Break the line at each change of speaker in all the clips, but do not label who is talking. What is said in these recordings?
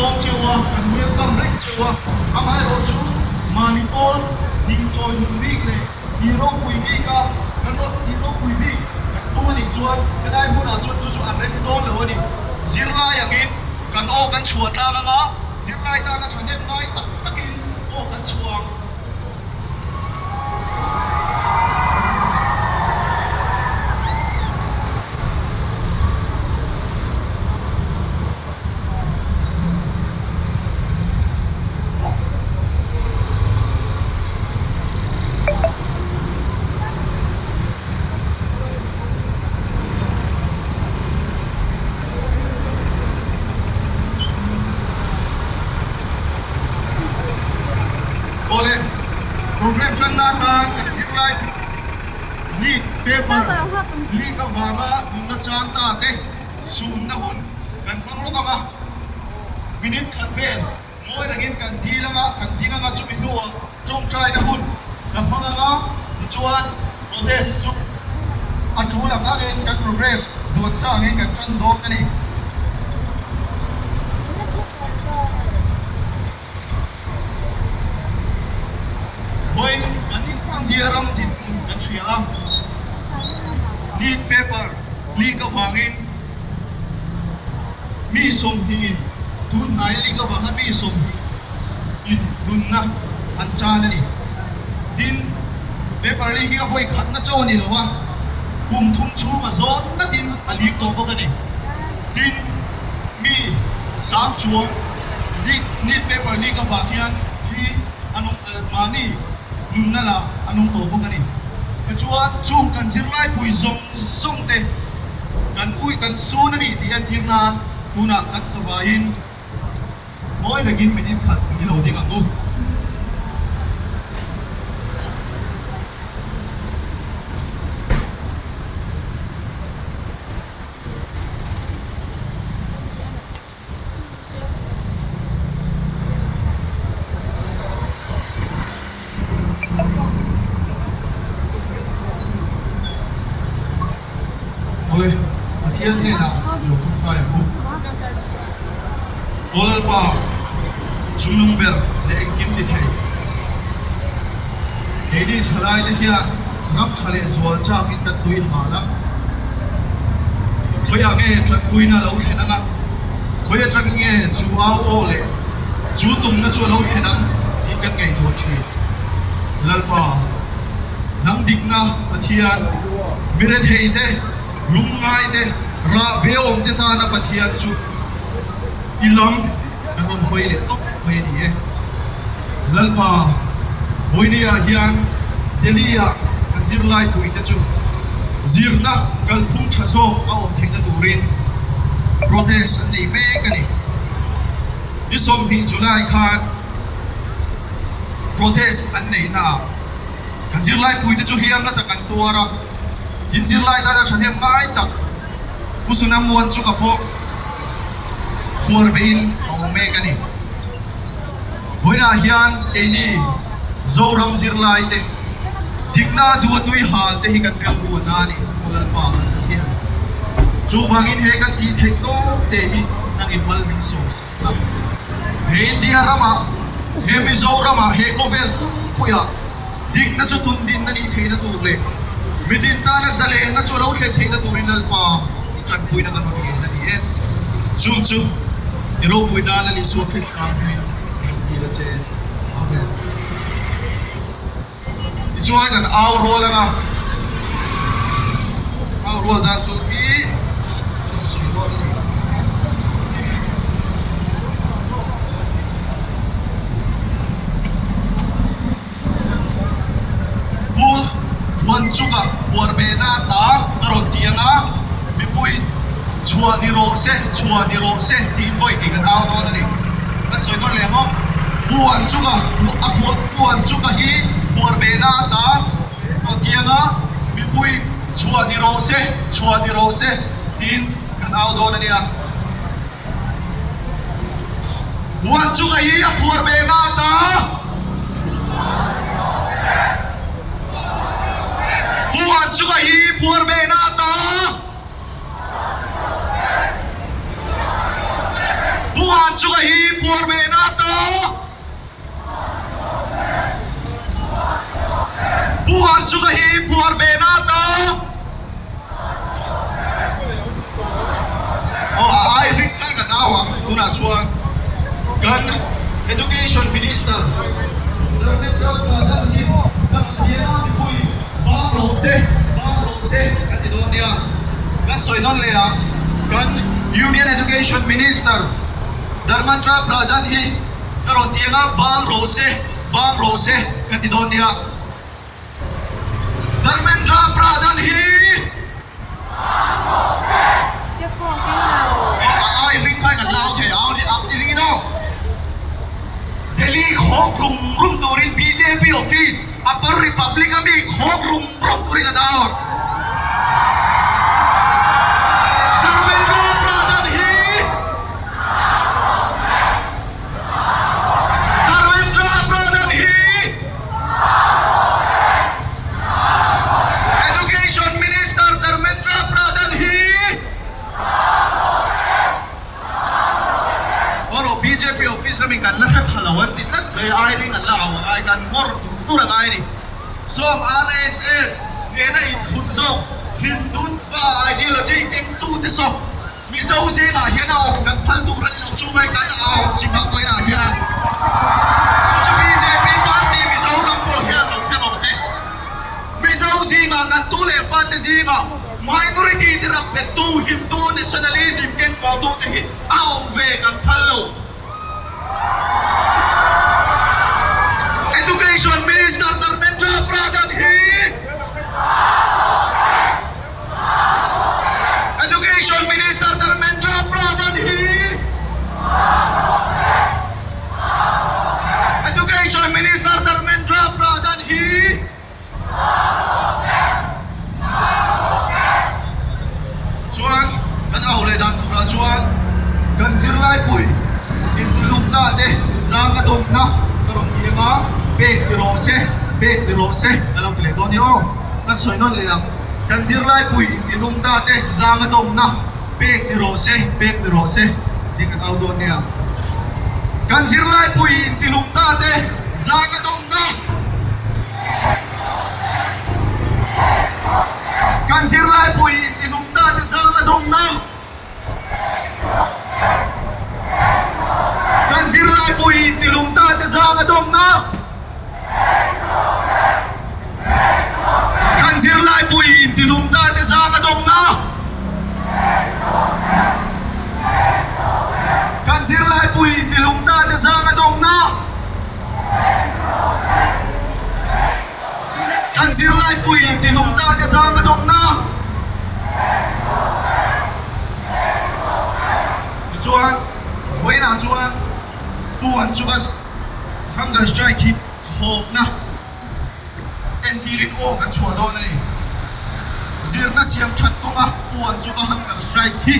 sawm cheu a, kan welcome reng cheu a, amaherawhchu mahni pawl tih chawi nun bik leh tih ropui bik a, kan rawn tih ropui bik kan tum a nih chuan helai hmunah chuan chu chu an rem dawn lo a ni. Zirlai angin kan aw kan chhuah tlang anga zirlai tana thahnem ngai tak takin aw kan chhuah ang. Awle, program tanna atan kan zirlai leak paper leak avanga nunna chang ta te sunna hun kan hmang lawk ang a, minute khat vel ngawi rengin kan dil anga, kan ding anga chumi hnuah tawngtaina hun kan hmang anga tichuan protest chu a tul ang angin kan program duan sa angin kan tan dawn a ni. Vawiin kan India ram dinhmun kan hria a, NEET paper leak avangin mi sawmhnih in tun hnai leak avanga mi 20 in nunna an chan a ni. Tin, paper leak hi a vawi khatna chaw a ni lo a, kum thum chhunga zawn natin a leak tawh bawk a ni. Tin, mi sang chuang Leak, Neat paper leak avang hian thi an awm mahni nunna lah an awm tawh bawk a ni. Tichuan, chung kan zirlaipui zawng zawng te kan ui kan sun a ni tih entir nan tunah kan savaiin ngawi rengin min inkhat i lo ding ang u. Awle, Pathian hnenah lo ṭawngṭai ang u. Aw Lalpa, chungnung ber leh engkim ti thei. Keini ṭhalaite hian ram ṭha leh zual châkin kan tui hal a. Khawiah nge ṭanpuina a lo thlen ang a? Khawi aṭang nge chu au aw leh chu tumna chu a lo thlen ang tih kan ngaihtuah ṭhin. Lalpa, nang dikna Pathian, mi rethei te, lungngai te, rah ve awm te tana Pathian chu i lam kan rawn hawi leh tawp mai a ni e. Lalpa, vawinia hian Delhi-ah kan zirlai puite chu zirna kalphung tha zawk a awm theihna turin protest an nei mek a ni. Ni 20 July khan protest an neihnaah kan zirlai puite chu hliam na tak an tuar a, tin zirlai tana thahnem ngai tak Pu Sunamuan chu ka pawh khuar beiin a awm mek a ni. Vawiinah hian keini Zoram zirlai te dikna duh a tui hal te hi kan rilru a na a ni, Pu Lalpa kan Pathian. Chuvangin he kan tih theih tlawm te hi nangin mal min sawm sak la. He India ramah, he Mizoramah, he khawvel pumpuiah Dikna chu tun dinna nih theihna tur leh midin tana zalenna chu a lo thlen theihna turin Lalpa i tanpuina kan rawn ngen a ni e. Chu chu i ropui nan Lal Isua Krista hming kan dil a che. Amen. Tichuan kan au rual anga au rual dan tur hi kan sawi dawn a ni. Pu Thuanchuka Puarbehna ta ka rawn ti ang a, mipui chhuah ni rawh se, chhuah ni rawh se tiin vawi tih kan au dawn a ni. Kan sawi dawn leh ang aw. Pu Huanchuka a phuah Pu Huanchuka hi Puarbehna ta rawn ti ang a, mipui chhuah ni rawh se, chhuah ni rawh se tiin kan au dawn a nia. Huan chunga hi a phuar ve na ta. Huan chunga hi phuar ve na ta. Huan chunga hi. phuar behna ata Pu Hanchuka hi phuar behna ata Aw a ai ring khan kan au ang tunah chuan kan Education Minister Dharmendra Pradhan hi kan thiana mipui bang rawh se bang rawh se kan ti dawn nia kan sawi nawn leh ang kan Union Education Minister Dharmendra Pradhan hi ka rawn ti anga bang rawh se bang rawh se kan ti dawn nia. Dharmendra Pradhan hi ai ring khan kan lau thei au ni ang ti ring in aw. Delhi khawk rum rum turin bjp office Upper Republic a mi khawk rum rum turin an au. Dharmendra Pradhan hi Dharmendra Pradhan hi Education Minister Dharmendra Pradhan hi Erawh bjp office lamin kan la hre pha lo an ti tlat mai a, ai ring an la au a ngai, kan ngawr tur tur a ngai a ni. Sawm RSS nena inthun zawk Hindutva ideology kengtute sawm Mizo zingah hian a awm kan phal tur a ni lo chu mai kan au chim ang vawiinah hian chu chu bjp party Mizoram pawh hian lo thlen awm se. Mizo zingah kan tu leh fate zingah minority te ram bettu Hindu nationalism kenkawtu te hi a awm ve kan phal lo. Education Minister Dharmendra Pradhan hi Education Minister Dharmendra Pradhan hi Education Minister Dharmendra Pradhan hi Chuan kan au leh dan turah chuan kan zirlai pui intuluk ta te zang a dawmna ka rawn ti anga pek ti rawh se, pek ti rawh se ka lo ti leh dawn nia aw. Kan sawi nawn leh ang, kan zirlai pui intilung ta te zang a dawmna pek ti rawh se, pek ti rawh se tih kan au dawn nia. Kan zirlai pui intilung ta te zang a dawmna. Kan zirlai pui intihlum ta te zang a dawmna. Kan zirlai pui intihlum ta te zang a dawmna. Kan zirlai pui intihlum ta te zang a dawmna. Kan zirlai pui intihlum ta te zang a dawmna. Kan zirlai pui tihlum ta te zang a dawmna. Tichuan, vawiinah chuan Pu Anchuka hunger strike hi thawkna entirin aw kan chhuah dawn a ni. Zirna siam that kawnga Pu Anchuka hunger strike hi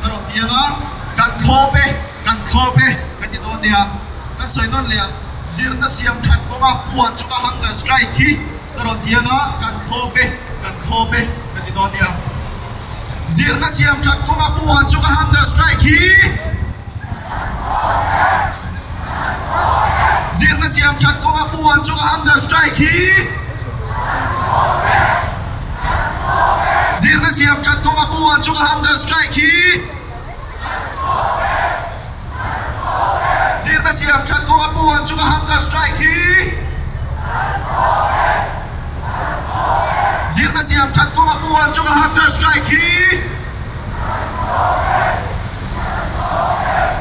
ka rawn ti anga, kan thlawp e, kan thlawp e ka ti dawn nia. Kan sawi nawn leh ang, zirna siam that kawnga puan chu ka hunger strike hi ka rawn ti anga, kan thlawp e, kan thlawp e ka ti dawn nia. Zirna siam that kawnga puan chu ka hunger strike hi Zirna siam that kawnga puan chu ka hunger strike hi Zirna siam that kawnga puan chu ka hunger strike hi. Zirna siam that kawnga pu an chunga hunger strike hi Zirna siam that kawnga pu an chunga hunger strike hi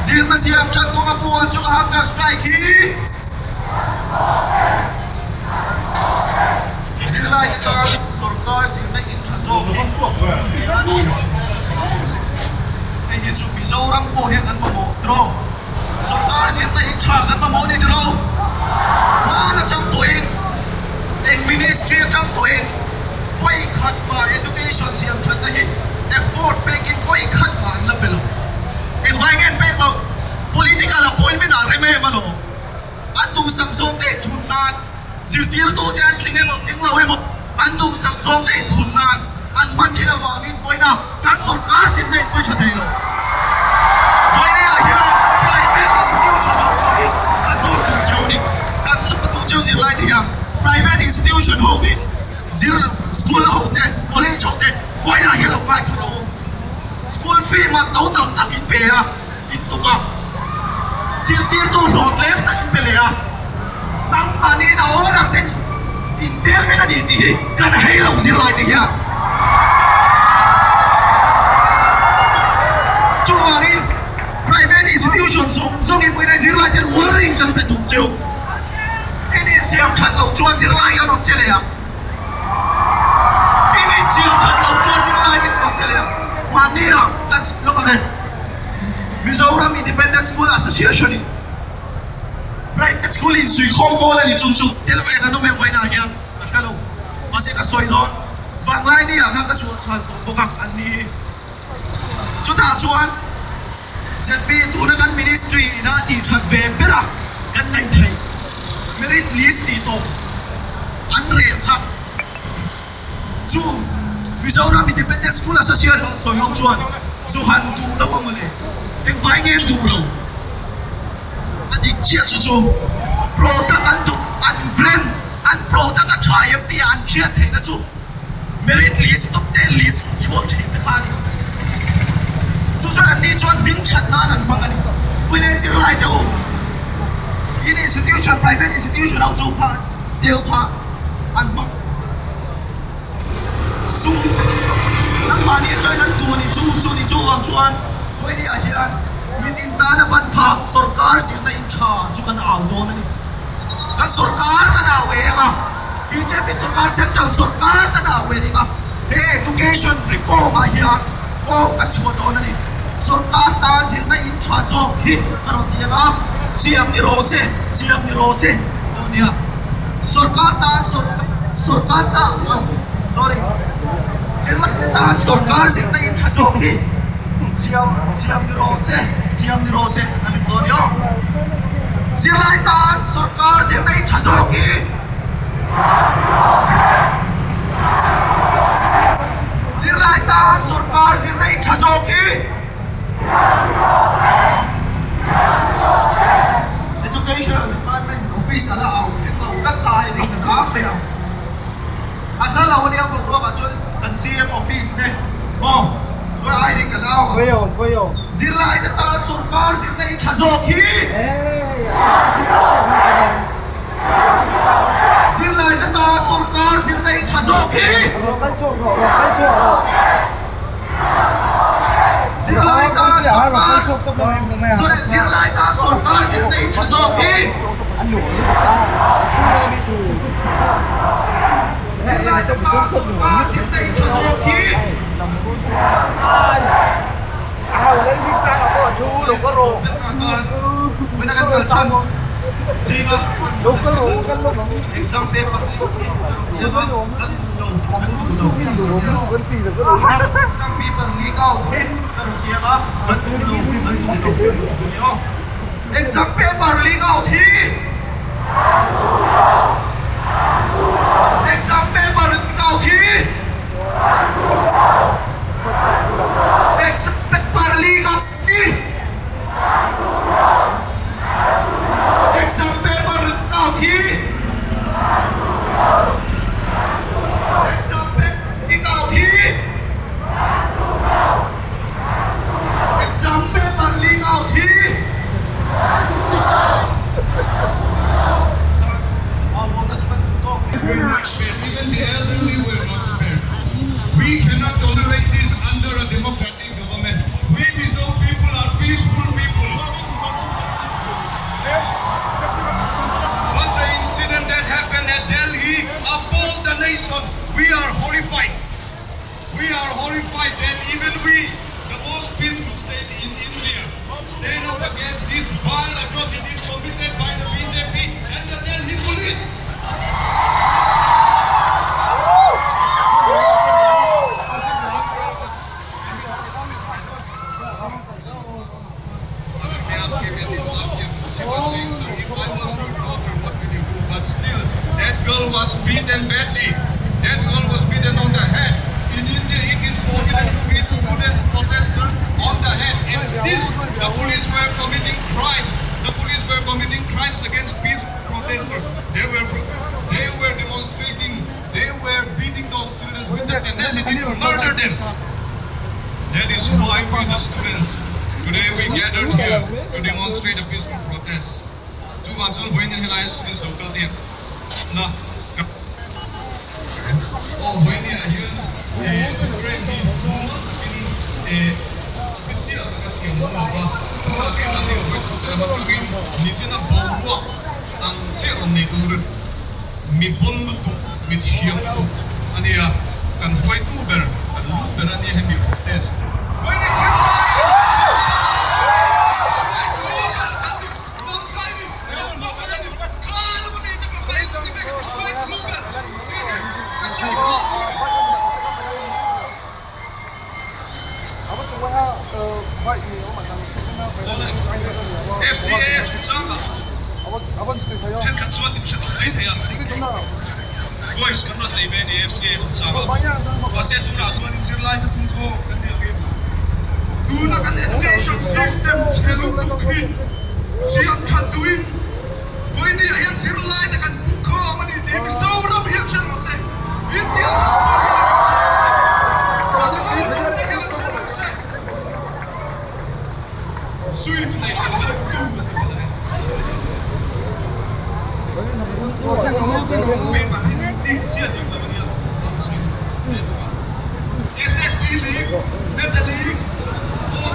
Zirna siam that kawnga pu an chunga hunger strike hi Zirlaite tan sorkar zirna in tha zawk hi Hei hi chu Mizoram pawh hian kan mamawh tiraw? Sorkar zirna in tha kan mamawh a ni tiraw? Hman atang pawhin eng ministry atang pawhin vawi khat mah education siam thatna hi effort pekin vawi khat mah an la pe lo. Engvai nge an pek loh? Political appointment ah rem em alawm. An duhsak zawng te inthun nan zirtirtute an tling emaw tling lo emaw an duhsak zawng te inthun nan an hman thin avangin vawiina kan sawrkar zirna in pawi tha thei lo. Vawiina ah hian private institution a. pe a, in tuk a, zirtirtu hlawh tlem tak in pe leh a, nangmahniin a owner te in tel vek a ni tih hi kan hei lo zirlai te hian. Chuvangin private institution zawng zawngin pawhin a zirlai ten warning kan pe tum cheu. In insiam that loh chuan zirlai kan rawn che leh ang. In insiam that loh chuan zirlai kan rawn che leh ang. Mahni ah ka lawk ang e. Mizoram Independent School Association in Private School in suikhawm pawl a ni chung chu tel ve kan awm em vawiinah hian ka hre lo. Mahse ka sawi dawn vanglai ni ah khan ka chhuah chhan tawh bawk a an ni hi. Chutah chuan ZP tuna kan Ministry ina tih that ve ber a kan ngaih theih merit list tih tawp an rel kha chu Mizoram Independent School Association sawi ho chuan zu han duh lo a mawle engvai nge an duh lo a dik chiah chu chu product an duh an brand an product a tha em tih an hriat theihna chu Merit list top ten list chhuak thin te kha a ni. Chu chuan an ni chuan hming that nan an hmang a ni. Pune zirlai te u, in institution, private institution ho chu kha deuh kha an hmang sum nangmahni atangin an duh a ni. Chu chu ni chu vang chuan Pune ah hian mitin tana ban phak sorkar zirna in tha chu kan au dawn a ni. Kan sorkar kan au ve ang a. Bjp sorkar central sorkar kan au ve ding a, he education reform ah hian aw kan chhuah dawn a ni. Sorkar tan zirna in tha zawk hi ka rawn ti ang a, siam ni rawh se, siam ni rawh se tawh a nia. Sorkar tan sorkar tan sorry zirlai te tan sorkar zirna in tha zawk hi siam siam ni rawh se, siam ni rawh se a ni tawh a ni aw. Zirlai tan sorkar zirna in tha zawk hi. Zirlai tan sorkar zirna in tha zawk hi Educational Department Office a la au thleng lo tlat ta hei ring kan ang mai ang. A hla lo ania boruak ah chuan kan CM Office te maw chuan ai ring kan au ang. Zirlai te tan sorkar zirna in tha zawk hi. Zirlaite tan sorkar zirna in tha zawk hi. Zirlai tan sorkar Zirlai tan sorkar zirna in tha zawk hi. Zirlai tan sorkar zirna in tha zawk hi. Exam paper leak out hi Exam paper leak out hi Exam paper leak out hi Exam paper leak out hi Exam paper leak out hi Exam paper leak out hi
We cannot tolerate this under a democratic government. We Mizo people are peaceful people. But the incident that happened at Delhi appalled the nation. We are horrified. We are horrified that even we, the most peaceful state in India, stand up against these vile atrocities committed by the BJP and the Delhi police. But still, that girl was beaten badly. That girl was beaten on the head. In India, it is forbidden to beat students, protesters on the head. And still, the police were committing crimes. The police were committing crimes against peace protesters. They were, they were demonstrating, they were beating those students with the tenacity to murder them. That is why we, the students, Today we gathered here to demonstrate a peaceful protest. Chuvang chuan vawiin hian helai students lo kal te na ka Aw vawiin ah hian Ukraine hi mumal takin official taka siam awm lo va, tunah keimahni hruaitute lam atangin nichina boruak ang chiah rawn nei tur mi pawn lutuk, mi thiam lutuk a nia, kan hruaitu ber, kan lu ber a nia hemi protest. FCAA chungchangah thenkhat chuan in hre tawh mai thei a, voice kan rawn nei ve a ni FCAA chungchangah. Mahse tunah chuan in zirlai te phungkhawm kan ni angin tuna kan education system chhe lutuk hi siam that duhin vawinia hian zirlai te kan phungkhawm a ni tih Mizoram hian hre rawh se, India ram pawh hian hre rawh se, kan ram pawh hian hre rawh se. Sui tu nei hlauh hlauh tu a ti kha le. Paper hi tih chian eng lo a nia ang sawi tur ve bawk a. SSC League, Neta League pawh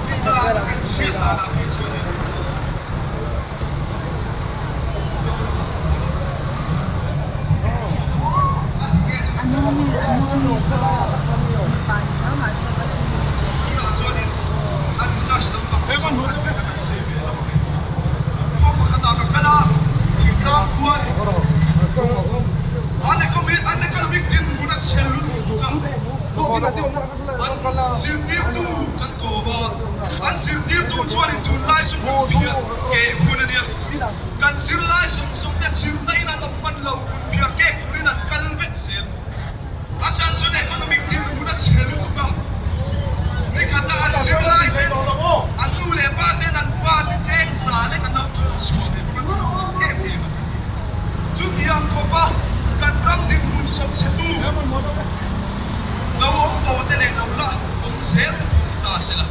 visa kan hriat danah phei chuanin Mizoram ah Kan zirlai zawng zawng te zirna in an awm hman lo, hmunphiah kek turin an kal vek zel. A chan chuan economic dinhmun a chhe lutuk a, nikhata an zirlai ten an nu leh pa ten an fa te cheng za lek an lo thawh chhuah ve bawk a, tlawm em em a. Chutiang khawpa kan ram dinhmun sawp chhe tu lo awm tawh te leh lo la awm zel te pawh ni ta se la.